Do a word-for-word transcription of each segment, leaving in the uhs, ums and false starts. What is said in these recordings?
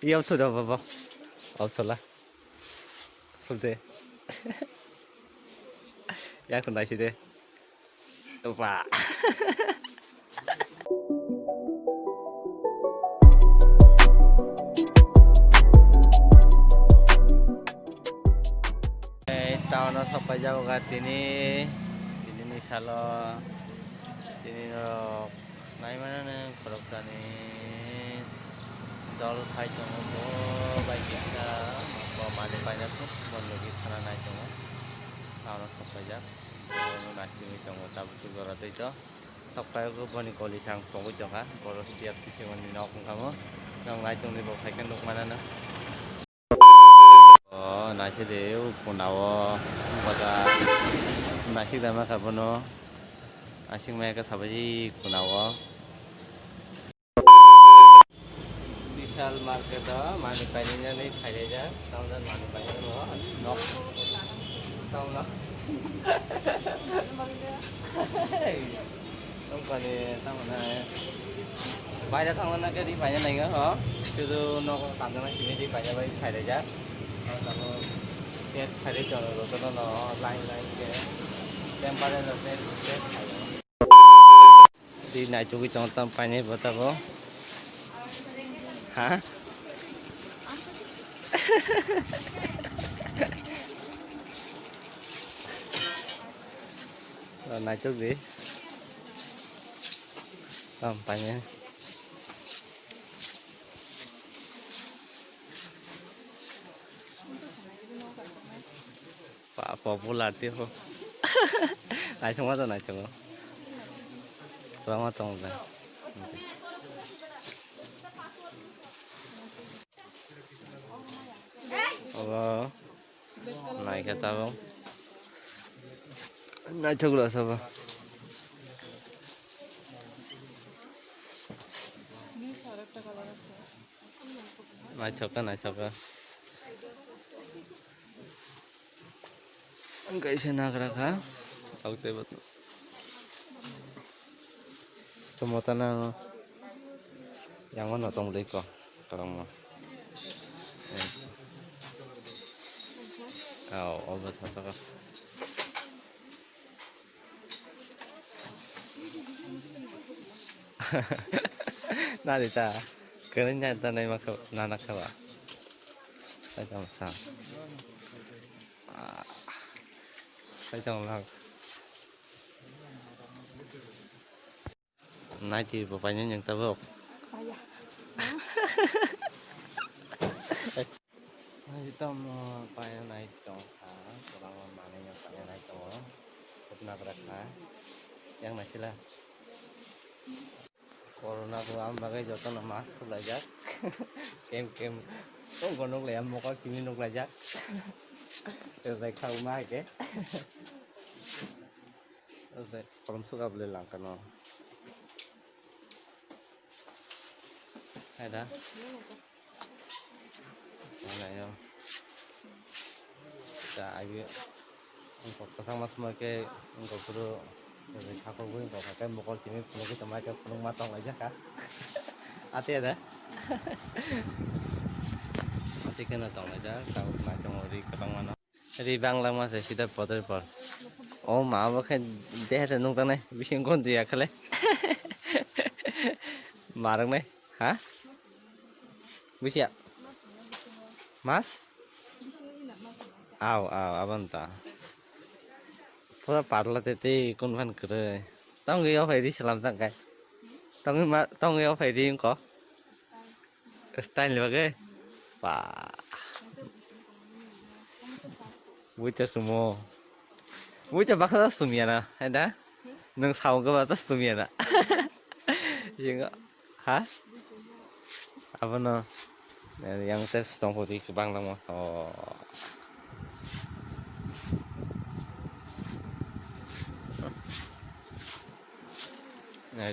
Yau thu da baba. Au thola. Khulde. Yang khun naisi de. Ba. Town o sok paijak tini, tini ni salo, tini norok. Naimanani khoroksani dol phai tongo, bo bai kisa bo manwi paina thuk, bo nugwi khana nai tongo. Taono sok paijak, borokno naisingwi tongo, tabuk jora twi to sok paio, boni koli sang tongwi tongkha, borok biap kisimani nok wngkha mo, nok nai tongni bo phaikhe nukmanano. O naisidi o kunao baja naisik da maka bono. Asing maya khe sabaji kunao. Vishal market o manwi painani phaijak, tamjani manwi painani nok. Tamno. Tongkani tamone baire tongna nang khe ri paina nangya ho. Sudu nogo kanjana simi ri paina bai phaijak. Tamo pet phaijak jono jotono no line line khe temperature test test khaio. Di naichugwi tong tong painai bo tabo. Ha? Naichuk di. Tong painai. Pa popular tei ho. Naithokma to naithokma. Kwbangma tongo da. Obo naikha tabuk. Naithok rw sabo. Naithok khe naithok khe. Kaisa nagra kha. Tabuk tei bo. Chwng motana yang mano tong dei ko, kwbangma. Aw, obo thotho. Nari ta, kwrwngya ta nai ma kha, nana kha ba. Sai tong sa. Ah, sai tong lang. Naiti bo paina nang tabuk. Paya. Naiti tamo paina nai tong kha, kwbangma manwi no paina nai tongo. Khub nagra kha. Yang naisila. Corona bo ang bagwi jotono mask thuklaijak. Kem kem. Tongbo nuklaiya, mokol simi nuklaijak. Tei kha ma hai khe. Tei kolom suka bwlai langkha no. Hai da. Malayo. Da agi. Wngkok kwchangma sumai khe wngkok phuru sakokgwi wngkok khe mokol simi phunugwi tongma khe phunukma tonglaijak kha. Ate da. Ate kheno tonglaijak, tabuk nai tongo ri kwbangma no. Ri bangla masa sida podre por. O ma bo khe dehe nukjaknai bising gon diya khale. Marwknai ha? Busia. Mas? Aw, aw, abon ta. Pura parla te te kun fan kwrwi. Tongwi o phai ri salam jang kai. Tongwi ma, tongwi o phai ri ko. Style ni bagwi. Ba. Buita sumo. Buita baksa sumya na, hai da? Nung sao ga ba ta sumya na. Singo. Ha? Abono, eh, yang tei tongphuru kwbang langma. Oh. Nai,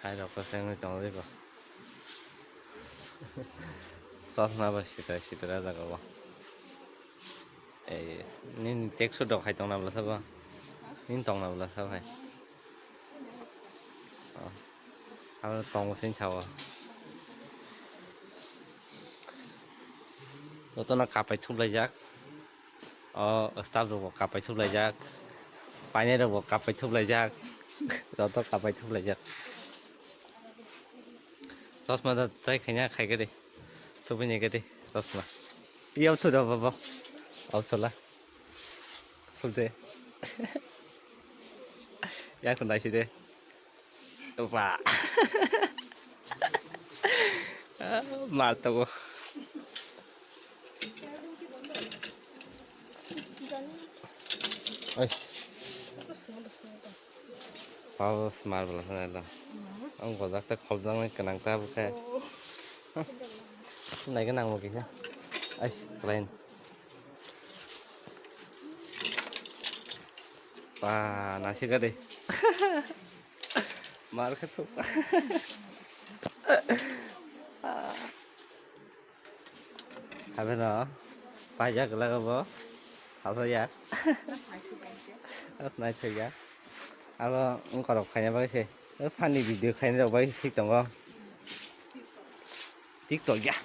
hai rok kwchangwi tongo ri bo. Chosma bo sitra sitra jaga o. Ei, nini teksu dok hai tongna bwla sabo? Nini tongna bwla sabo hai? Oh. Abo tongo sini sao. Jotono kapai thuplaijak. O staff rokbo kapai thuplaijak. Painai rokbo kapai thuplaijak. Joto kapai thuplaijak. Chosma da try khaina khai gede. Thubui ni gede chosma. Yau thu da babo. Au thola. Khulde. Yak naiside. Ba. Mar tongo. Ai. Pabos mar bela sana lo. Ang gojak ta khobjang nai kenang ta bukhe. Nai kenang mo kisa. Ai, plain. Pa, nasi gade. Mar khe thuk. Habe no. Paijak gela bo. Hasa ya. Nai thai ya. Abo wngkorok khaina bagwi se. Funny video khaina rok bai thik tongo. TikTok ya.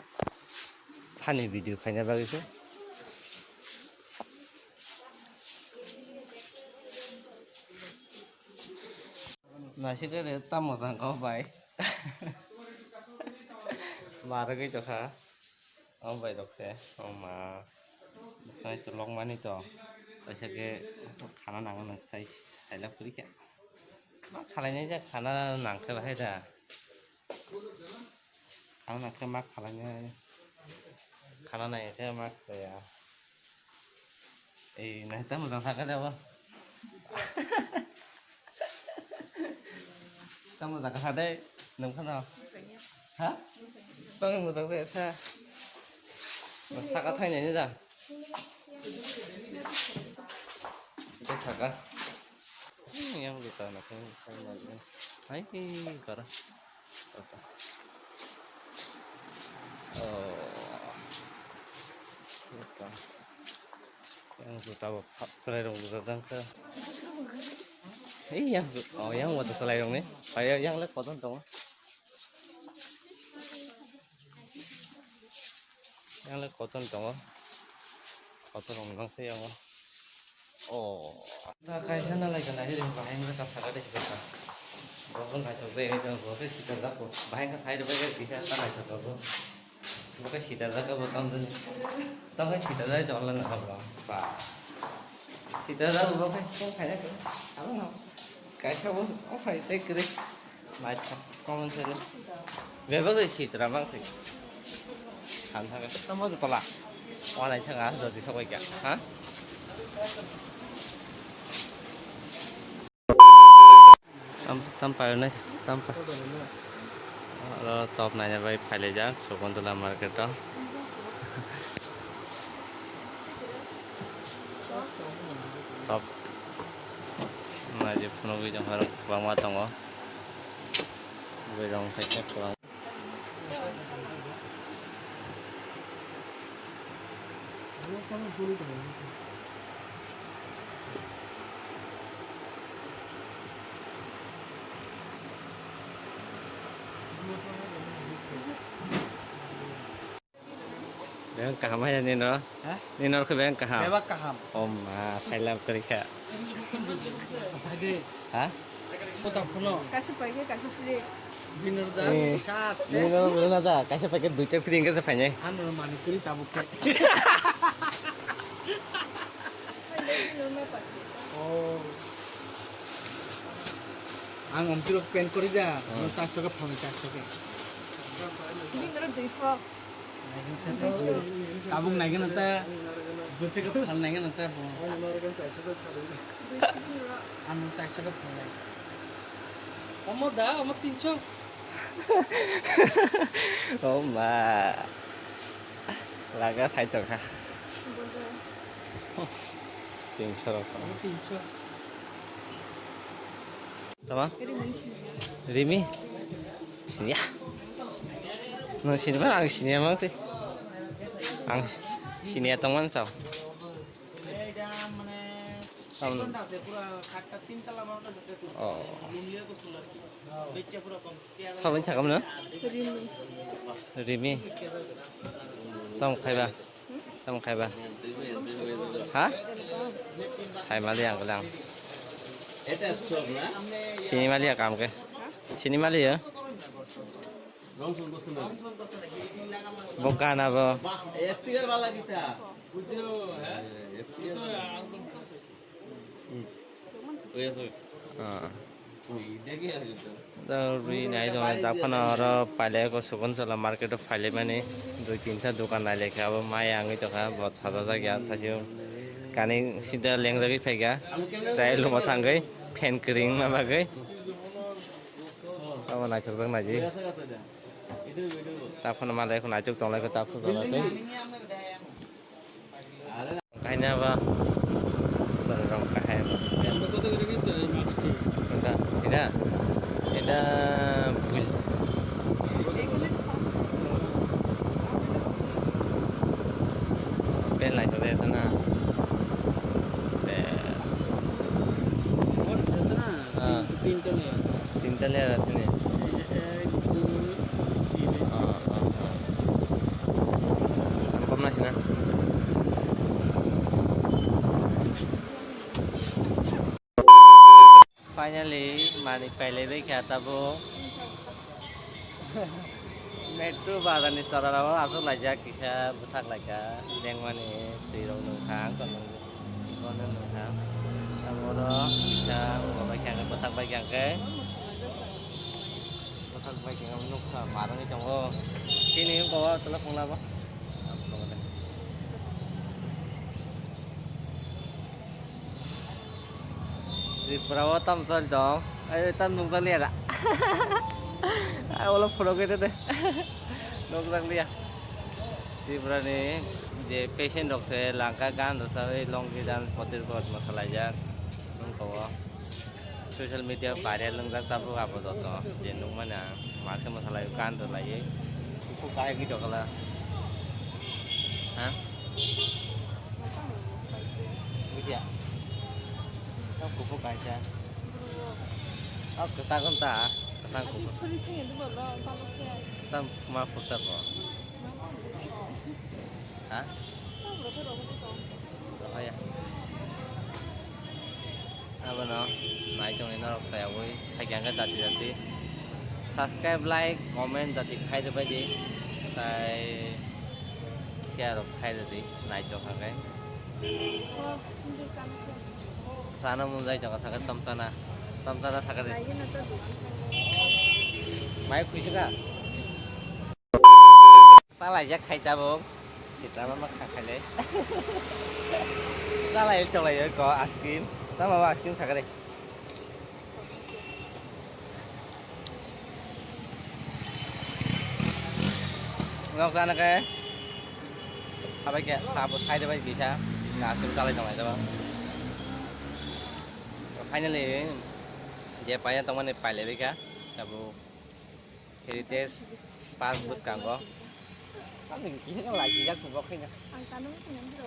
Funny video khaina bagwi se. Naisik re tamo jang kok bai. Marwgwi tokha. O bai rok se. O ma. Nai to lok mani to. Kaisa ke khana nango nang khai. Khaila phuri khe. Ma khalai nai ja khana nang khe bahai da. Ang nang khe ma khalai nai. Khana nai khe ma khlai ya. Ei, nai tamo jang sakha de bo. Tamo jang kha de, nung khano. Ha? Tong mo jang de sa. Saka thai nai ni da. De saka. Hmm, yang luta na kan. Hai, bara. Oh. Yang juta bo phat chwrai rok bujak jang kha. Ei yang ju-, oh, yang wata chwrai rok ni. Pai yang le koton tongo. Yang le koton tongo. Koton rok nang se yang. Oh. Ta kaisa na lai kana hiri bahai mura ka saka de sika. Bokon naithok de, ekdom bo khe sitar jako. Bahai kha khai rwbai khe kisa ta naithok tongo. Bo khe sitar jako bo tamo jani. Tamo khe sitar jai tong la na ba. Ba. Sitar jako bo khe khe khai jako. Abo no. Kaisa bo o khai tei kwrwi. Naithok, common sense. Bebak de sitra mang se. Than thang. Tamo de tola. Wa nai thang a, jodi sabai kya. Ha? Tam, tam pa nai, tam pa. Aro top nai bai phai le jak, Sukuntala market o. Top. Nai je phunugwi jong harok kwbangma tongo. Bwrwi rok wngkha khe kwbang. Bebak kaham hai nini no? Ha? Nini no khe bebak kaham? Bebak kaham. Oh ma, khailap kwrwi kha. Hade. Ha? Kota phuno. Kaisa paikhe, kaisa free. Binor da, eh, sa se. Nini no rwna da, kaisa paikhe duita free hwnkhe se phainai. Ano mani kwrwi tabuk khe. Oh. Ang omtiro pen kori da, hmm, no chakso khe phalnai chakso khe. Binor duiso. Tabuk naigwna ta, bwswk phal naigwna ta bo. Ano chaksa khe phalnai. Omo da, omo tinso. Oh ma. Laga thai tongkha. Tinso rok. Omo tinso. Tama? Rimi? Siniya. Nwng siniya, ang siniya mang se. Ang siniya tongmani sao. Tam-, oh. Saboni sakam no? Rimi. Rimi. Tam khaiba. Tamo khaiba. Ha? Sai mali ang lang. Sini mali ya kam ke. Sini mali ya. Bo gana bo. Ah. Rwi nai tong, daphano oro pailai ko sukun sala market o phailai mani dui tinta dokan nai lekha abo maya wngwi tongkha bo sajajak ya thasio kani sida lengjagwi phaikha tei lumo thangwi phen kwrwngma bagwi abo naithokjak naidi daphano malai ko naitok tonglai ko daphano. Kaina ba. Rong kahai ba. Ida, ida, ida bul. Pen lai to de na. Be. Ah. Tinta layer. Tinta layer ase ni? Ah, ah, ah. Ang kom na sina. Finally, mani pailai bai kha tabuk. Metro bazar ni torarao aswk laijak kisa bwthak laika lengmani twi rok nungkha ang tongmani bono nungkha taboro kisa wngkha bai khe bwthak bai khe bwthak bai khe nungkha marwngwi tongo chini wngkha o tolo khulabo. Tripura o tam choli tong. Ai tam nukjak liya da. Ai ulo phunuk khe de. Nukjak liya. Tripura ni je patient rok se langka gan rwchapwi longi dan potir kot mwsalaijak. Nung kowo. Social media viral wngjak tabuk abo joto je nukmani ang. Ma khe mwsalai gan rwlaiwi. Kuphur kahai gwi tongkhala. Ha? Bujiya. Tang kuphur kaisa. Oh, kwchak wng ta. Kwchak kuphur. Tam ma phursa ko. Ha? Rohaya. Abono nai tongwi norok sayawui thaikhe hwnkhe dati dati subscribe, like, comment dati khai rwbai di, tai share rok khai rwdi nai tongkha khe. Chana munjai tongkha sakhe tom chana, tom chana sakhe. Mai khuisika. Chalaijak khai tabuk. Sitra mama kha khailai. Chalai chalaio ko ice cream. Tamo ice cream sakare. Nok jana ke. Abai ke sabo side bai bisa. Ice cream chalai tonglai tabuk. Finally, je paina tongmani pailai bai kha. Tabuk. Heritage Park bwskango. Ani kisa khe lagi jak bo khaina. Ang tano wngkha nang bro.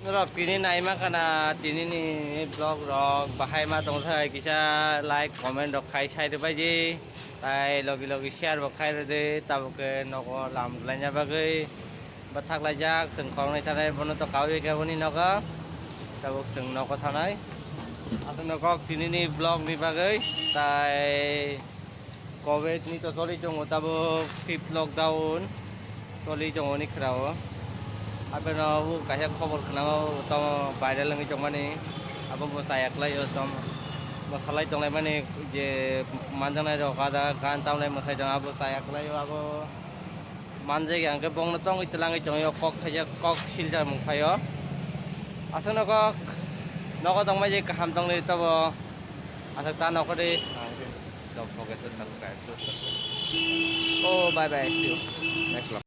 Norok tini naima kana tini ni vlog rok bahai ma tong thai kisa like comment rok khai sai rwbai di. Tai logi logi share bo khai rwdi tabuk khe nogo lam rwlaina bagwi. Bwthak laijak, chwng khoroknwi thanai, bono to kaui khe boni nogo. Tabuk chwng nogo thanai. Aswkno kok tinini vlog ni bagwi, tai covid ni to choli tongo tabuk fifth lockdown choli tongo ni khwrao. Abono bo kaisa khobor khwnao tamo viral wngwi tongmani. Abo bo chaya kwlaio tamo mwsalai tonglaimani je manjaknai rok ada gan tamlai mwsai tong abo chaya kwlaio abo. Manjak ya hwnkhe bongno tongwi twlangwi tongwi o kok thaijak kok silsa mung phaio. Aswkno kok nogo tongmani kaham tongni tobo. Aswk ta nokhorwi. Don't forget to subscribe, to subscribe. Oh, bye bye, see you next vlog.